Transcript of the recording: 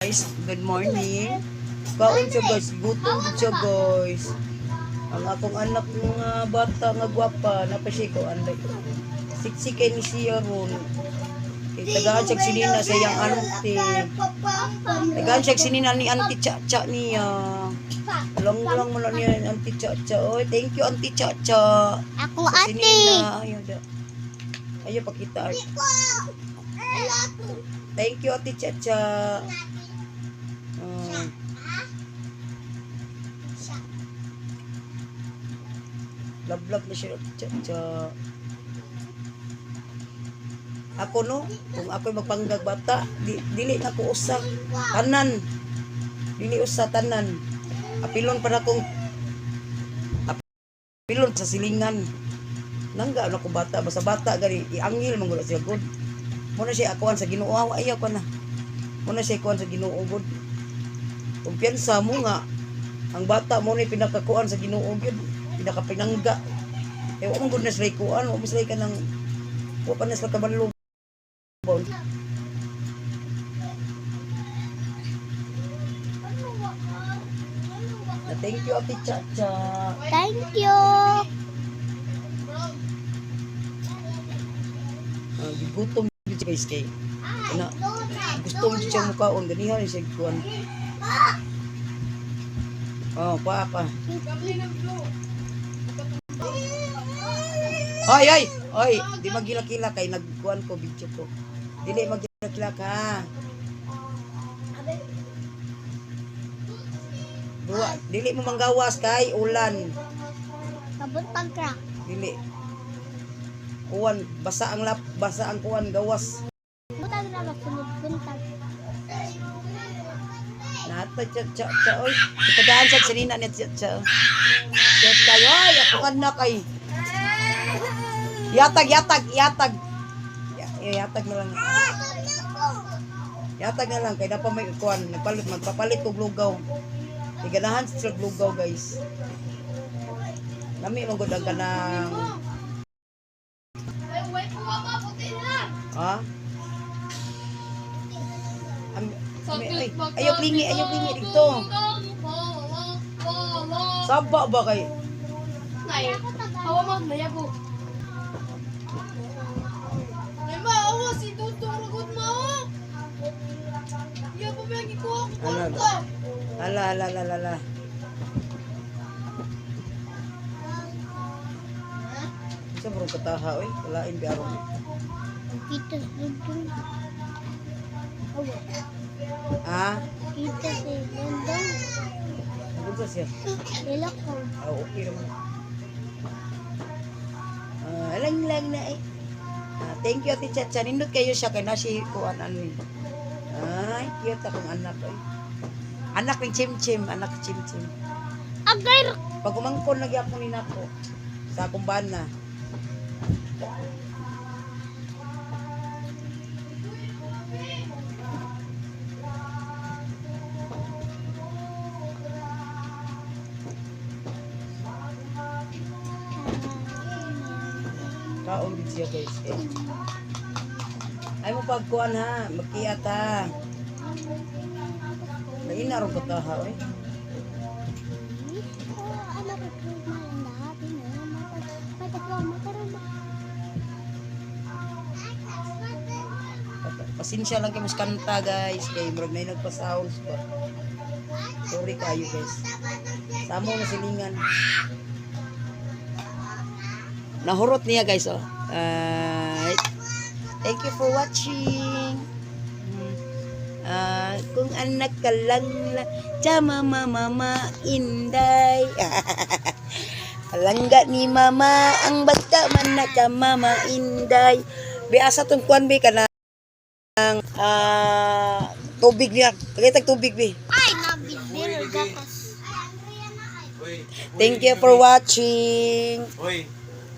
Guys, good morning. Kaon siya, guys, gutom gid siya, guys. Ang akong anak nga bata nga gwapa, napa siya ko anday. Siksi kay ni siya ron. Kay tagaan siya sinina sa iyang auntie. Tagaan siya sinina ni Auntie Cha Cha niya. Lang lang mo lang niya ni Auntie Cha Cha. Oy, thank you, Auntie Cha Cha. Ako Sa ate. sinina. Ayaw da. Ayaw pakita. Art. Thank you, Ate Cha Cha. Love love na siya, Ate Cha Cha. Ako no, kung ako'y magpanggag bata, dili na ko usa tanan. Dili usa tanan. Apilon para kong apilon sa silingan. Nangga na ko bata, basta bata gani iangil man gud siya good. Muna siya akuan sa Ginoo, ayaw ko na. Muna siya akuan sa Ginoo gud. Kumpiyansa mo nga ang bata mo ni pinakakuan sa Ginoo gyud, pinakapinangga. Eh wa man gud na sila kuan, wa man sila kanang wa pa na sila kabalo. Na thank you, Ate Chacha. Thank you. Gigutom gyud siya, guys, kay na gusto mo siya mukaon ganihan siya kuan. Oh, pa pa. Ay ay ay, di magilakila kay nagkuan ko video ko. Dili magilakila ka. Duwa, dili mo manggawas kay ulan. Kabuntag ra. Dili. Kuan, basa ang lap, basa ang kuan gawas. Buntag ra masunod buntag. Nata cha cha cha oy. Itagaan sa sinina ni cha cha. Cha cha oy, ako anak ay. Yatag yatag yatag. Yatag na lang. Yatag na lang kay napa may kuan, nagpalit magpapalit og lugaw. Iganahan sa lugaw, guys. Lami man gud ang kanang ha? Am, ay, ayaw klingi, ayaw klingi dito. Saba ba kay? Hawa mo, nayabo. Ay, ma, awa, si Dutong Ragot, ma, oh. Iya pa ba yung ikuha ko Ano? kwarta? Ala, ala, ala, ala, ala. Sa burong kataha, oy. Walain bi aron. Kita sa dundong. Awa. Ah, Kita sa dundong. unsa siya? Ilok ko. Ah, okay naman. Ah, lang lang na eh. Ah, thank you, Ate Chacha. Nindot kayo siya kay nasi kuan ani. Ay, cute akong anak oy. Anak ni Chim Chim, anak ni Chim Chim. Agay Pag umangkon lagi ako ni nako sa akong bana. Kaon gid siya, guys. Eh. Ay mo pagkuan ha, magkiat ha. Lain na ron kataha oy. Pasensya lang kay mas kanta, guys, kay murag na nagpa-sounds ba. Sorry kayo, guys. Samo na silingan. Nahurot niya, guys, oh. Thank you for watching. Ah, kung anak ka lang la, tsama mama mama inday. Palangga ni mama ang bata man na ka mama inday. Biasa tong kuan bi kanang tubig niya. Tagay tubig bi. Ay, nabibiro gatas. Thank you for watching. Hoy,